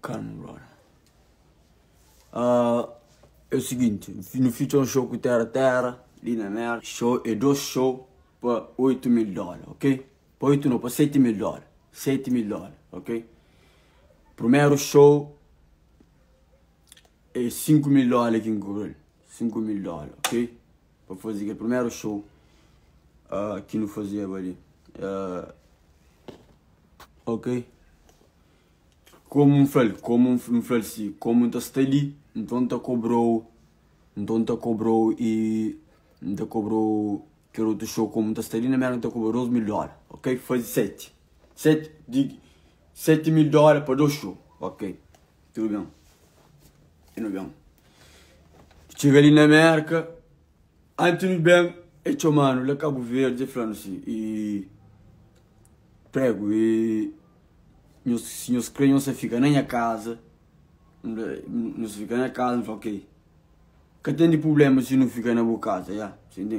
Calma, brother. Ah, é o seguinte, nu fitxa un show ku Terra Terra li na Merka. Show é 2 show pa 8 mil dólar, ok? Pa 8 não, pa 7 mil dólar. 7 mil dólar, ok? Primeiro show é 5 mil dólar ki N kobra-l. 5 mil dólar, ok? Pa faze kel primeiro show ki nu fazeba li. Ok? Komu N fla-l, komu N fla-l si, komu N ta sta li, nton N ta kobra-u, nton N ta kobra-u i N ta kobra-u kel otu show komu N ta sta li na Merka N ta kobra 2 mil dólar, ok? Faze 7, 7 di 7 mil dólar pa 2 show, ok? Tudu ben, tudu ben. Txiga li na Merka, antis nu ben, e txoma-nu la Kabu Verdi, e fla-nu si, i pregu i nhos si nhos kre nhos ta fika na nha kaza nhos fika na kaza n fla ok ka ten di prublema si nu fika na bu kaza ya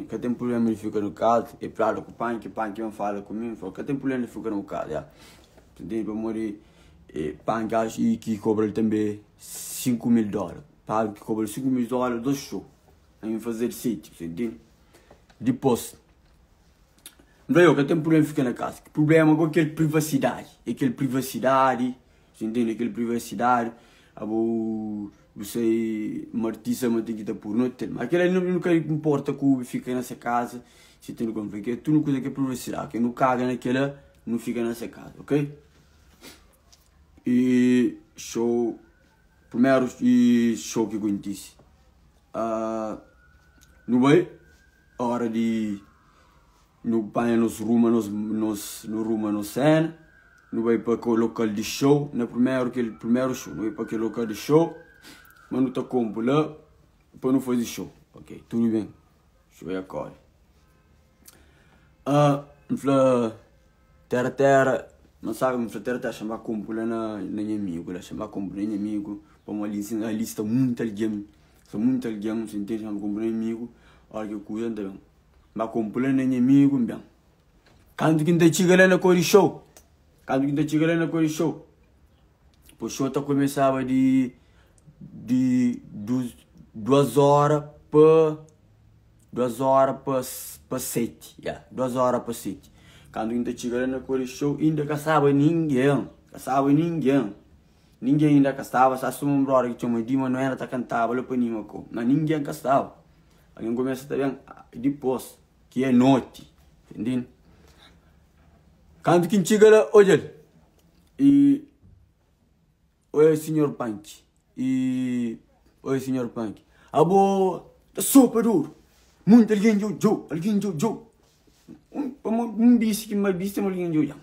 ka ten prublema di fika na kaza e fladu ku panki panki ben fala ku mi n fla ka ten prublema di fika na bu kaza ya pamodi panki axa ki kobra-l tanbe 5000 dola panki kobra-l 5000 dola 2 show ami n faze-l 7 dipos N fla, yo, ka ten prubléma fika na kaza. Prubléma go kel privasidadi. É kel privasidadi, bu ntende? Kel privasidadi, abo bu sai ma artista ma ten ki ta puru no ten. Ma kila nu ka inporta ku bu fika na se kaza, si ten ku fika, tudu kuza ke privasidadi. Ke nu kaga na kila, nu fika na se kaza, ok? E show, primeru show ki kontisi, nu bai. Ora di nu panha nos ruma nos nos nu ruma nos sena, nu bai pa kel lokal di show na primeru kel primeru show nu bai pa kel lokal di show ma nu ta konpu la pa nu fazi show ok tudu ben show ya kore N fla tera tera ma sabi N fla tera tera xa N ba konpu la na nha amigu la xa N ba konpu na nha amigu pamodi ali sta munti algen. Sta munti algen, si N ten xansi kunpra nha amigu, ora ki kuza N ta ben. N ba kunpra na nha amigu, N ben. Kantu ki N ta txiga la na kau di xou, kantu ki N ta txiga la na kau di xou, po xou ta kumesaba di di dus duas ora pa duas ora pa pa seti, ya, duas ora pa seti. Kantu ki N ta txiga la na kau di xou, inda ka staba ningen, ka staba ningen. Ningen inda ka staba, sa suma un brother ki txoma Di Manuela ta kantaba la pa anima ku, ma ningen ka staba. Algen kumesa ta ben dipos ki é noti, entende? Kantu ki N txiga la, odja-l, i oia sinhor Panki, i oia sinhor Panki, abo ta sopa duru, munti algen dja odja-u, algen dja odja-u. Un bisi ki N ba bisi, algen dja odja-m.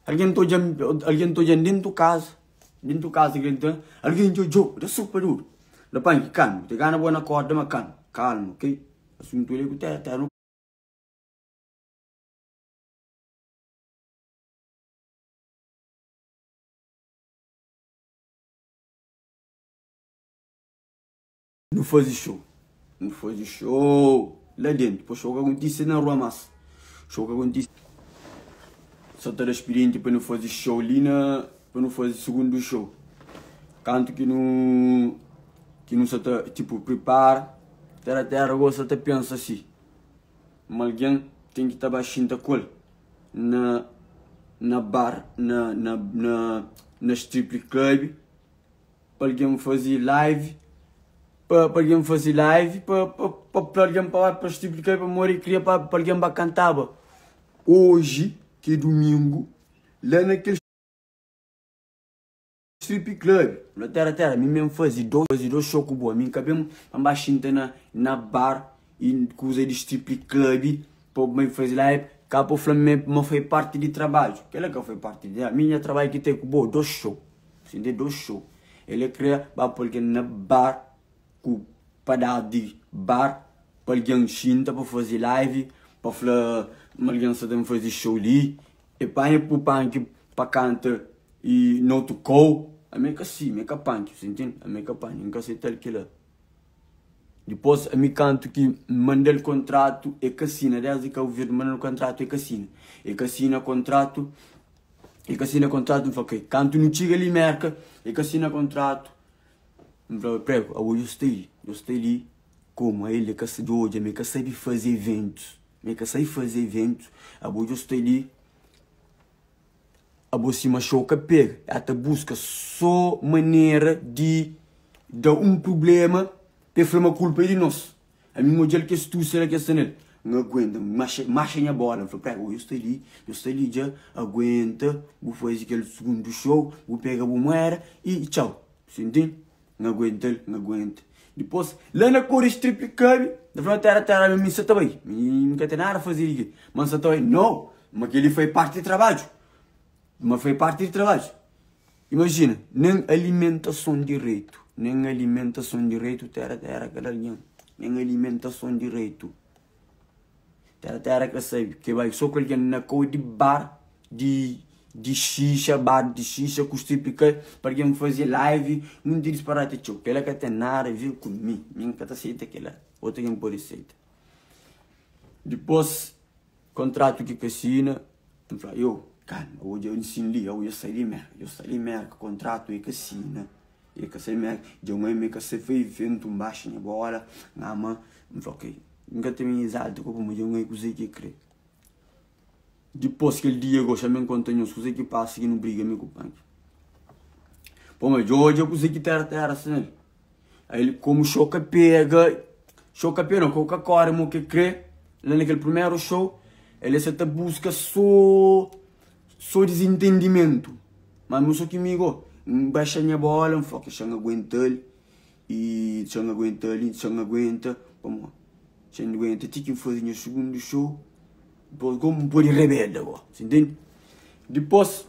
Algen ta odja-m, algen ta odja-m dentu kaza, dentu kaza ki el ta, algen dja odja-u, da sopa duru. La panki, kalma, bu ta gana bo na korda ma kalma, kalma, ok? Asuntu li ku tera, tera no. Nu faze show, nu faze show la dentu, pô show ka kontise na rua mas, show ka kontise. Sa ta da spirienti pa nu faze show li na, pa nu faze sugundu show. Kantu ki nu, ki nu sa ta tipo pripara, tera tera gosi sa ta pensa si, ma algen ten ki ta ba xinta ku el na, na bar, na, na, na, na strip club. Pa algen faze live pa pa algen faze live pa pa pa pa algen pa ba pa explica pamodi kria pa pa algen ba kantaba oji ki é dumingu la na kel strip club la tera tera mi mesmu faze dos faze dos show ku bo ami nka ben pa nba xinta na na bar i kuza di strip club pa bu ben faze live ka pa fla ma foi parti di trabadju kela ka foi parti di mi nha trabadju ki ten ku bo dos show. Sin de dos show. El e kre ba pa algen na bar ku padas di bar pa algen xinta pa faze live pa fla ma algen sa ten faze show li e panha pu panki pa kanta i na otu kou ami e ka si mi e ka panki bu ntende ami e ka panki nka seta-l kila dipos ami kantu ki N manda-l kontratu e ka sina desdi Kabu Verdi N manda-l kontratu e ka sina e ka sina kontratu. E ka sina kontratu, N fla ok. Kantu nu txiga li Merka, e ka sina kontratu. N fla prego, abo djo sta li, djo sta li komu el e ka sa, djo odja ma e ka sabe faze eventus, ma e ka sabe faze eventus, abo djo sta li, abo sima xou ka pega, el ta buska so manera di da un prublema pa e fla ma kulpa é di nos. Ami N odja-l kes tusi la ki es sta nel, N aguenta, N maxa, maxa nha bola, N fla, prego, djo sta li, djo sta li dja, aguenta, bu faze kel sugundu xou, bu pega bu mueda i txau. Sinti? N aguenta-l, N aguenta. Dipôs, la na kori strip club, N fla, Tera, tera, mi sa ta bai. Mi N ka ten nada faze li ki. Ma N sa ta bai. No! Ma kel-li foi parti di trabadju. Ma foi parti di trabadju. Imajina, nen alimentason direitu, nen alimentason direitu, tera, tera, kada algen. Nen alimentason direitu. Tera tera ka sabe ke bai so ku algen na kau di bar di di xixa bar di xixa ku strip ka pa algen faze live munti disparati txeu kela ka ten nada a ver ku mi mi nka ta seita kela otu algen pode seita dipos kontratu ki ka sina N fla yo kalma odja nsin li odja sai di merka dja sai di merka kontratu e ka sina e ka sai merka dja un eme ka sai fai iventu nbaxa nha bola ama N fla ok N ka ta ben izalta ku pamodi dja un e kuzê ki e kre dipôs kel dia gosi ami N konta nhos kuzê ki pasa ki nu briga mi ku panki pamodi dja odja kuzê ki tera tera sta nel Aí como show ka pega, show ka pega não, ka kore mo ke kre, la naquele primeiro show, ele sa ta busca só só desentendimento. Mas mi so ki mi go, N baixa nha bola, N fla ok, xa N aguenta-l, e xa N aguenta-l, e xa N aguenta, pamodi xa N aguenta ti ki N faze nha sugundu show, dipôs go N pode rebelde go, sa intende? Dipôs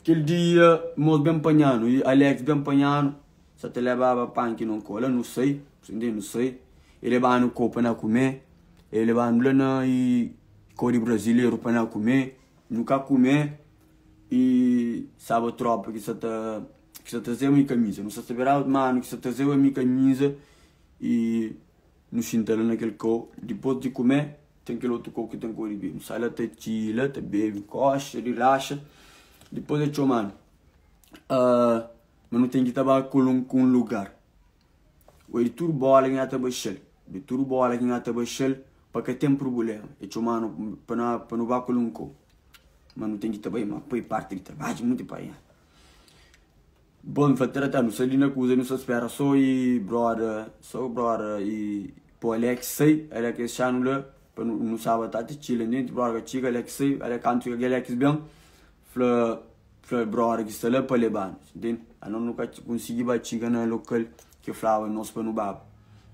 kel dia mos ben panha-nu, Alex ben panha-nu. Sa ta lebaba pan ki no kola, nu sai, entende? Nu sai, e lebanu ko pa na kume, e lebanu la na i ko di brazileru pa na kume, nu ka kume i staba tropa ki sa ta ki sa trazeba mi kamiza, nu sa ta beraba manu ki sa trazeba mi kamiza i nu xinta la na kel ko, dipos di kume ten kel otu ko ki ten ko di bebe, nu sai la ta txila, ta bebe koxa, rilaxa, dipos e txomanu. Ma nu ten ki ta ba ku un lugar. Oi di tudu bola ki nha ta baxa-l, di tudu bola ki nha ta baxa-l pa ka ten prubulema. E txoma-nu pa nu pa nu ba ku un kau. Ma nu ten ki ta bai ma poi parti di trabadju munti pa nha. Bon, nu fla tratá, nu sta li na kuza, nu sta spera so i broda, so broda i po Alex sai, Alex dexa-nu la pa nu nu staba ta ti txila nenti, broda ka txiga, Alex sai, Alex kantu ki Alex ben fla. Fla brother ki sta la pa lebanu, ntende? Anos nu ka konsigi ba txiga na lokal ki flaba nos pa nu baba.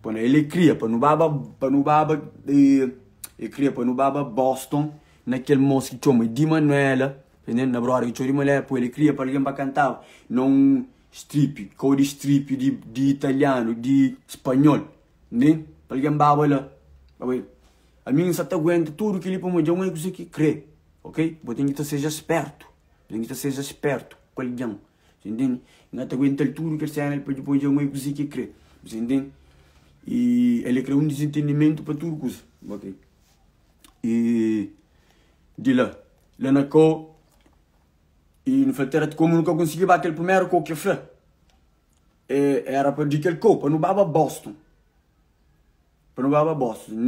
Pa nu, el kria pa nu baba, pa nu baba, el kria pa nu baba Boston na kel mos ki txoma di Manuela, ntende? Na brother ki txoma di Manuela, poi el kria pa algen ba kantaba na un strip, kau di strip di di italianu, di spanhol, ntende? Pa algen baba la, pa bai. Ami N sa ta aguenta tudu kili pamodi dja un é kuze ki kre. Ok bo ten ki ta seja spertu bo ten ki ta seja spertu ku algen sa intende N ka ta aguental tudu kel sena pa dipôs dja N oi kuzê ki kre bu sa intende i el kre un dizentendimentu pa tudu kuza ok i di la la na kau i nu fla tera komu nu ka konsigi ba kel primeru kau ki el fla era pa di kel kau pa nu baba Boston pa nu baba Boston.